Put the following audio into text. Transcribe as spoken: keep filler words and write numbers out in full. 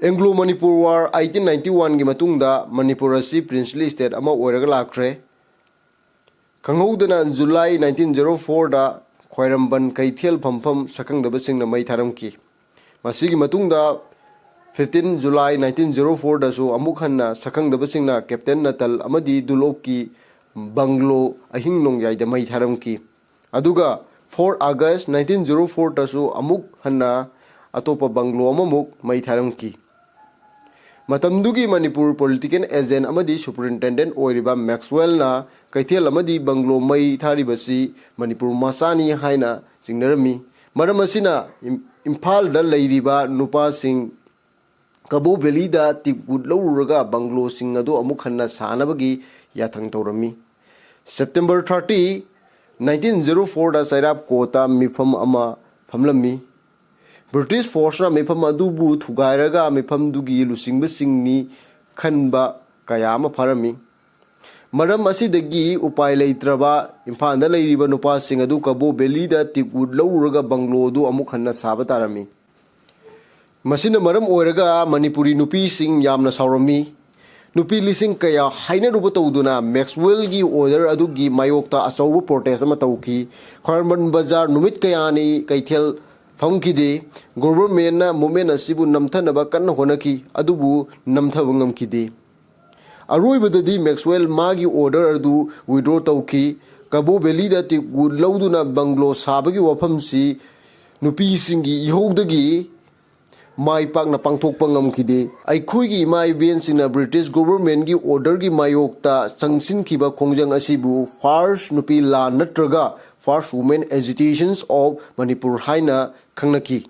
Anglo Manipur War eighteen ninety one ꯒꯤ ꯃꯇꯨꯡꯗ ꯃꯅꯤꯄꯨꯔ ꯑꯁꯤ princely state ꯑꯃ ꯑꯣꯏꯔꯒ ꯂꯥꯛꯈ꯭ꯔꯦ꯫ ꯈꯪꯍꯧꯗꯅ July nineteen zero four ꯗ ꯈ꯭ꯋꯥꯏꯔꯝꯕꯟ ꯀꯩꯊꯦꯜ ꯐꯝꯐꯝ ꯁꯛꯈꯪꯗꯕꯁꯤꯡꯅ ꯃꯩ ꯊꯥꯔꯝꯈꯤ꯫ ꯃꯁꯤꯒꯤ ꯃꯇꯨꯡꯗ fifteen July nineteen zero four ꯗꯁꯨ ꯑꯃꯨꯛ ꯍꯟꯅ ꯁꯛꯈꯪꯗꯕꯁꯤꯡꯅ Captain ꯅꯇꯜ ꯑꯃꯗꯤ ꯗꯨꯂꯣꯛꯀꯤ ꯕꯪꯒ꯭ꯂꯣ ꯑꯍꯤꯡ ꯅꯣꯡꯌꯥꯏꯗ ꯃꯩ ꯊꯥꯔꯝꯈꯤ꯫ ꯑꯗꯨꯒ four August nineteen zero four ꯗꯁꯨ ꯑꯃꯨꯛ ꯍꯟꯅ ꯑꯇꯣꯞꯄ ꯕꯪꯒ꯭ꯂꯣ ꯑꯃꯃꯨꯛ ꯃꯩ ꯊꯥꯔꯝꯈꯤ꯫ ꯃꯇꯝꯗꯨꯒꯤ ꯃꯅꯤꯄꯨꯔ political agent ꯑꯃꯗꯤ superintendent ꯑꯣꯏꯔꯤꯕ ꯃꯦꯛꯁꯋꯦꯜꯅ ꯀꯩꯊꯦꯜ ꯑꯃꯗꯤ ꯕꯪꯒ꯭ꯂꯣ ꯃꯩ ꯊꯥꯔꯤꯕꯁꯤ ꯃꯅꯤꯄꯨꯔ ꯃꯆꯥꯅꯤ ꯍꯥꯏꯅ ꯆꯤꯡꯅꯔꯝꯃꯤ꯫ ꯃꯔꯝ ꯑꯁꯤꯅ ꯏꯝ-, ꯏꯝꯐꯥꯜꯗ ꯂꯩꯔꯤꯕ ꯅꯨꯄꯥꯁꯤꯡ ꯀꯕꯣ ꯚꯦꯂꯤꯗ ꯇꯤꯛ ꯋꯨꯗ ꯂꯧꯔꯨꯔꯒ ꯕꯪꯒ꯭ꯂꯣꯁꯤꯡ ꯑꯗꯨ ꯑꯃꯨꯛ ꯍꯟꯅ ꯁꯥꯅꯕꯒꯤ ꯌꯥꯊꯪ ꯇꯧꯔꯝꯃꯤ꯫ September thirty, nineteen zero four ꯗ ꯆꯩꯔꯥꯞ ꯀꯣꯠꯇ ꯃꯤꯐꯝ ꯑꯃ ꯐꯝꯂꯝꯃꯤ꯫ British forceꯅ ꯃꯤꯐꯝ ꯑꯗꯨꯕꯨ ꯊꯨꯒꯥꯏꯔꯒ ꯃꯤꯐꯝꯗꯨꯒꯤ ꯂꯨꯆꯤꯡꯕꯁꯤꯡꯅꯤ ꯈꯟꯕ ꯀꯌꯥ ꯑꯃ ꯐꯥꯔꯝꯃꯤ꯫ ꯃꯔꯝ ꯑꯁꯤꯗꯒꯤ ꯎꯄꯥꯏ ꯂꯩꯇ꯭ꯔꯕ ꯏꯝꯐꯥꯜꯗ ꯂꯩꯔꯤꯕ ꯅꯨꯄꯥꯁꯤꯡ ꯑꯗꯨ ꯀꯕꯣ ꯚꯦꯂꯤꯗ ꯇꯤꯛ ꯋꯨꯗ ꯂꯧꯔꯨꯔꯒ ꯕꯪꯒ꯭ꯂꯣ ꯑꯗꯨ ꯑꯃꯨꯛ ꯍꯟꯅ ꯁꯥꯕ ꯇꯥꯔꯝꯃꯤ꯫ ꯃꯁꯤꯅ ꯃꯔꯝ ꯑꯣꯏꯔꯒ ꯃꯅꯤꯄꯨꯔꯤ ꯅꯨꯄꯤꯁꯤꯡ ꯌꯥꯝꯅ ꯁꯥꯎꯔꯝꯃꯤ꯫ ꯅꯨꯄꯤ ꯂꯤꯁꯤꯡ ꯀꯌꯥ ꯍꯥꯏꯅꯔꯨꯕ ꯇꯧꯗꯨꯅ ꯃꯦꯛꯁꯋꯦꯜꯒꯤ order ꯑꯗꯨꯒꯤ ꯃꯥꯌꯣꯛꯇ ꯑꯆꯧꯕ protest ꯑꯃ ꯇꯧꯈꯤ꯫ ꯈ꯭ꯋꯥꯏꯔꯝꯕꯟ ꯕꯖꯥꯔ ꯅꯨꯃꯤꯠ ꯀꯌꯥꯅꯤ ꯀꯩꯊꯦꯜ ꯐꯝꯈꯤꯗꯦ꯫ Governmentꯅ movement ꯑꯁꯤꯕꯨ ꯅꯝꯊꯅꯕ ꯀꯟꯅ ꯍꯣꯠꯅꯈꯤ, ꯑꯗꯨꯕꯨ ꯅꯝꯊꯕ ꯉꯝꯈꯤꯗꯦ꯫ ꯑꯔꯣꯏꯕꯗꯗꯤ ꯃꯦꯛꯁꯋꯦꯜ ꯃꯥꯒꯤ order ꯑꯗꯨ withdraw ꯇꯧꯈꯤ꯫ ꯀꯕꯣ ꯚꯦꯂꯤꯗ ꯇꯤꯛ ꯋꯨꯗ ꯂꯧꯗꯨꯅ ꯕꯪꯒ꯭ꯂꯣ ꯁꯥꯕꯒꯤ ꯋꯥꯐꯝꯁꯤ ꯅꯨꯄꯤꯁꯤꯡꯒꯤ ꯏꯍꯧꯗꯒꯤ ꯃꯥꯏ ꯄꯥꯛꯅ ꯄꯥꯡꯊꯣꯛꯄ ꯉꯝꯈꯤꯗꯦ꯫ ꯑꯩꯈꯣꯏꯒꯤ ꯏꯃꯥ ꯏꯕꯦꯟꯁꯤꯡꯅ British governmentꯀꯤ orderꯒꯤ ꯃꯥꯌꯣꯛꯇ ꯆꯪꯁꯤꯟꯈꯤꯕ ꯈꯣꯡꯖꯪ ꯑꯁꯤꯕꯨ first ꯅꯨꯄꯤ ꯂꯥꯟ ꯅꯠꯇ꯭ꯔꯒ first women agitations of Manipur ꯍꯥꯏꯅ ꯈꯪꯅꯈꯤ꯫